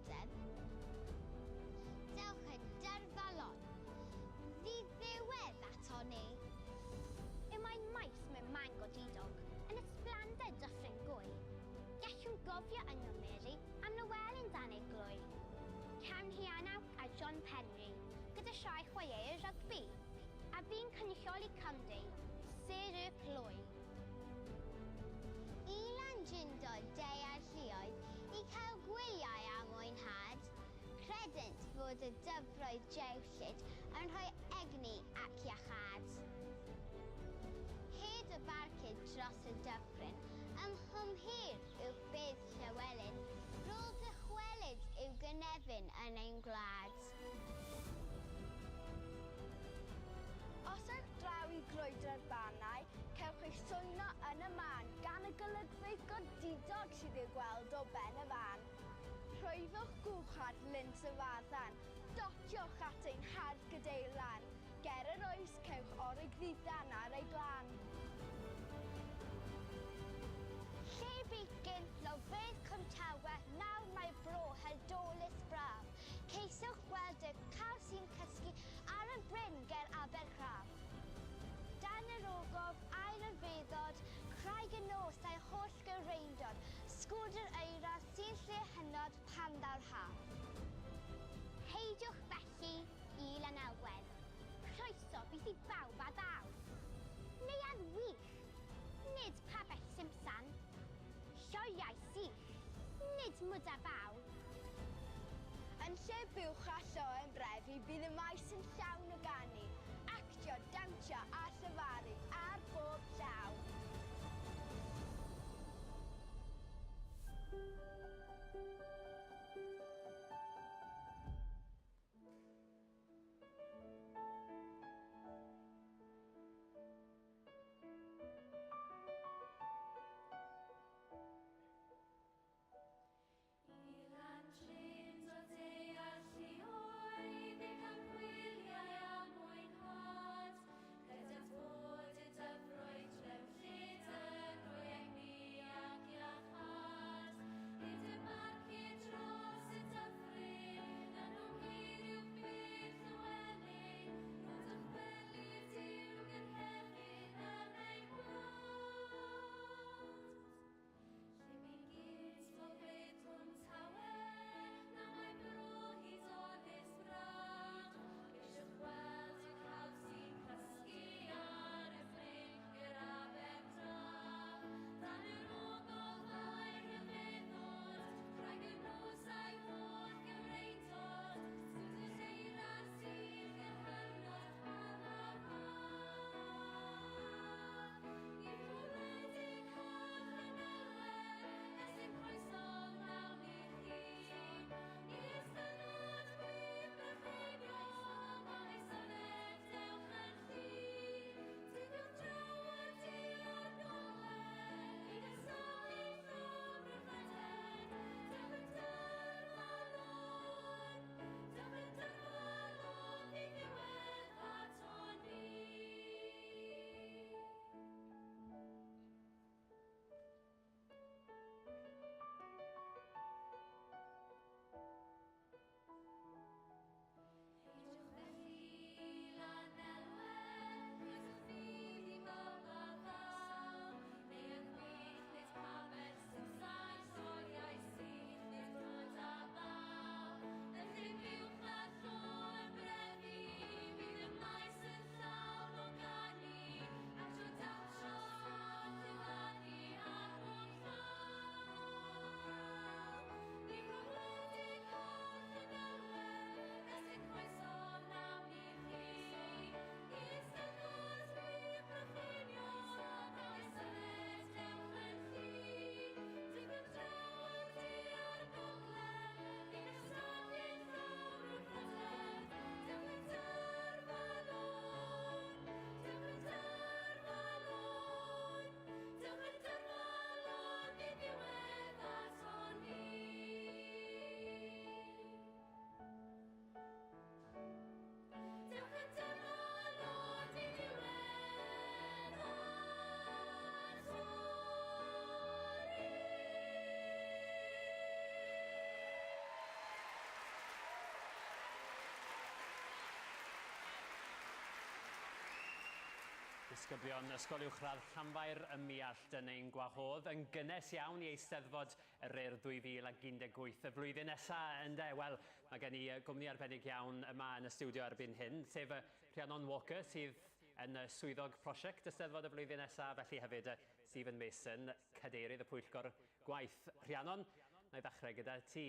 Trydedd, dewch yn dyrfalon, ddiddiwedd ato ni. Y mae maes mewn man godidog yn ysblander Dyffryn Gwy. Gallwn gofio yng Nghymru am Lywelyn dan ei glwy. Cam Rhianawc a John Penry, gyda siai chwaraewyr rygbi, a bu'n cynrychioli Cymru, Sir y Plwy. I Landrindod deuai'r lluoedd i cael gwyliau a mwynhad, credent fod y dyfroedd drewllyd yn rhoi egni ac iachâd. Hyd y barcud dros y dyffryn, ym Nghymhir yw bedd Llywelyn, rôl dychwelyd yw gynefin yn ein gwlad. Os ewch draw i grwydro'r Bannau, cewch eich swyno yn y man gan y golygfeydd godidog sydd i'w gweld o ben y fan. Rhwyfwch gwchad Lint y Faddan, dotiwch at ein hardd Gadeirlan, ger yr oes cewch orig ddiddan ar ei glan. Lle bu gynt lofeydd Cwmtawe, nawr mae bro hydolus braf. Ceisiwch gweld y caw sy'n cysgu ar y bryn ger Abercraf. Dan yr ogof, aur y feddod, craig y nos a'i holl gyreindod, sgwdr eira sy'n lle hynod pan ddaw'r haf. Heidiwch felly i Lanelwedd. Croeso bydd i bawb a ddaw. Neuadd wych, nid pabell simsan. Lloiau sych, nid mwd a baw. Yn lle buwch a lloen brefu, bydd y maes yn llawn o ganu, actio, dawnsio a llefaru ar bob llaw. I Landrindod deuai'r lluoedd i gael gwyliau Disgyblion Ysgol Uwchradd Llanfair ym Muallt yn ein gwahodd yn gynnes iawn i Eisteddfod yr Urdd 2018 y flwyddyn nesaf, ynde? Wel, mae gen i gwmni arbennig iawn yma yn y stiwdio erbyn hyn, sef Rhiannon Walker, sydd yn swyddog prosiect y Steddfod y flwyddyn nesaf, felly hefyd Stephen Mason, cadeirydd y pwyllgor gwaith. Rhiannon, na i ddechrau gyda ti.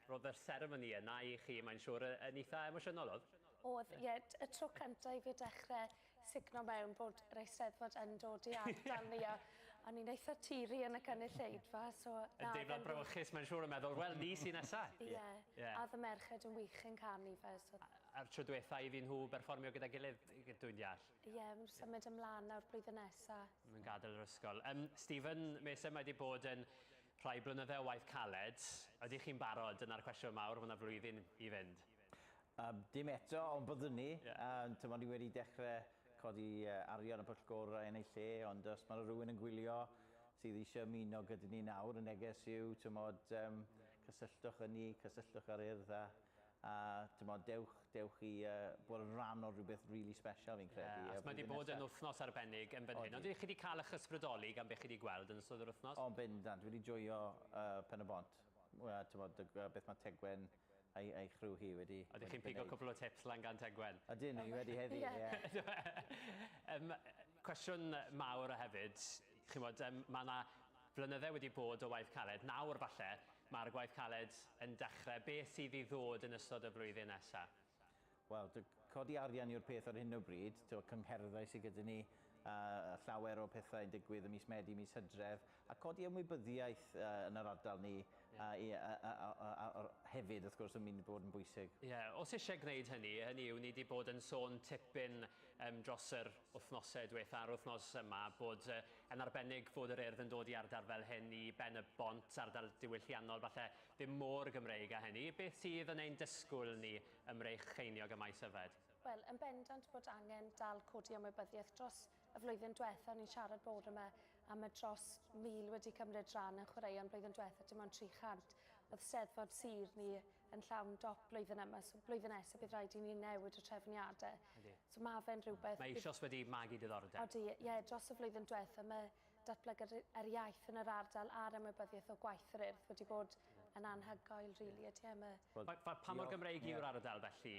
Roedd y seremoni yna i chi, mae'n siŵr, yn eitha emosiynol, oedd? Oedd, ie, y tro cyntaf i fi dechrau sugno mewn bod yr Eisteddfod yn dod i ardal ni, a o'n i'n eitha teary yn y cynulleidfa, so. Yn deimlad brawychus, mae'n siŵr, yn meddwl, wel, ni sy'n nesa. Ie, yeah. A oedd y merched yn wych yn canu fe. So. A'r tro diwetha iddyn nhw berfformio gyda'i gilydd, dwi'n deall. Ie, yeah, mae'n symud ymlaen nawr blwyddyn nesa. Mae'n gadael yr ysgol. Stephen Mason, mae wedi bod yn rhai blynydde o waith caled. Ydych chi'n barod? Dyna'r cwestiwn mawr, mae yna flwyddyn i fynd. Dim eto, ond byddwn ni. Yeah. Ni wedi dechrau codi arian y pwyllgorau yn ei lle, ond os mae rhywun yn gwylio sydd eisiau ymuno gyda ni nawr, y neges yw, tymod, cysylltwch â ni, cysylltwch â'r Urdd a tymod, dewch i bod yn rhan o rhywbeth really special, fi'n credu. Yeah, mae wedi bod yn wythnos arbennig yn fan hyn. Ond ydych chi wedi cael eich ysbrydoli gan beth chi wedi gweld yn ystod yr wythnos? O, bendant. Dwi wedi joio Pen y Bont. Well, tymod, beth mae Tegwen a'i chriw hi wedi. Ydych chi'n pigo cwpl o tips lan gan Tegwen? Ydyn, ni wedi heddi, ie. Cwestiwn mawr hefyd, chi'mod, mae yna flynydde wedi bod o waith caled. Nawr falle, mae'r gwaith caled yn dechrau. Beth sydd i ddod yn ystod y flwyddyn nesaf? Wel, codi arian yw'r peth ar hyn o bryd. Cyngherddau sydd gyda ni, llawer o pethau yn digwydd ym mis Medi, mis Hydref, a codi ymwybyddiaeth yn yr ardal ni hefyd, wrth gwrs, yn mynd i bod yn bwysig. Ie, yeah, os eisiau gwneud hynny, hynny yw, ni wedi bod yn sôn tipyn dros yr wythnosau diwetha a'r wythnos yma, bod yn arbennig fod yr Urdd yn dod i ardal fel hyn, i Ben y Bont, ardal diwylliannol, falle ddim mor Gymreig â hynny. Beth sydd yn ein disgwyl ni ym Mreicheiniog y Maes Yfed? Wel, yn bendant bod angen dal codi ymwybyddiaeth. Dros y flwyddyn diwetha, o'n i'n siarad bod yma am y dros 1,000 wedi cymryd rhan yn chwaraeon blwyddyn diwetha, dim ond 300. Oedd Steddfod Sir ni yn llawn dop blwyddyn yma, so blwyddyn nesaf bydd rhaid i ni newid y trefniadau. So mae fe'n rhywbeth. Mae eisoes wedi magu diddordeb. Odi, ie, yeah, dros y flwyddyn diwetha, mae datblygu'r yr iaith yn yr ardal a'r ymwybyddiaeth o gwaith yr Urdd wedi bod yn anhygoel, really, ydy e. Pa mor Gymreig yw'r ardal felly,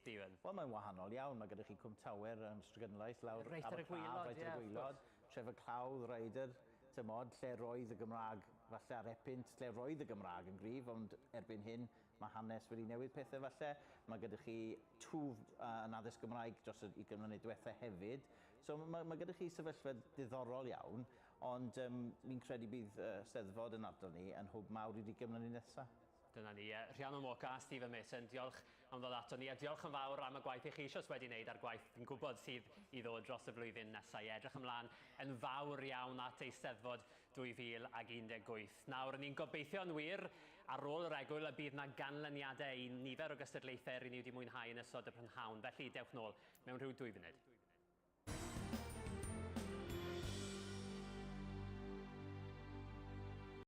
Stephen? Wel, mae'n wahanol iawn. Mae gyda chi Cwmtawe, Ystradgynlais, lawr reit ar y gwaelod, reit ar y gwaelod, Tref y Clawdd, Rhaeadr, tymod, lle roedd y Gymraeg, falle ar epynt, lle roedd y Gymraeg yn gryf, ond erbyn hyn mae hanes wedi newid pethau falle. Mae gyda chi twf yn addysg Gymraeg dros y 20 mlynedd diwethaf hefyd. So mae gyda chi sefyllfa diddorol iawn, ond fi'n credu bydd Steddfod yn ardal ni yn hwb mawr i'r 20 mlynedd nesaf. Dyna ni. Rhiannon Walker a Stephen Mason, diolch am ddod ato ni, a diolch yn fawr am y gwaith i chi eisoes wedi wneud a'r gwaith fi'n gwybod sydd i ddod dros y flwyddyn nesaf. I edrych ymlaen yn fawr iawn at Eisteddfod 2018. Nawr, ni'n gobeithio'n wir ar ôl yr egwyl y bydd na ganlyniadau i nifer o gystadlaethau rydyn ni wedi mwynhau yn ystod y prynhawn. Felly, dewch nôl mewn rhyw 2 funud.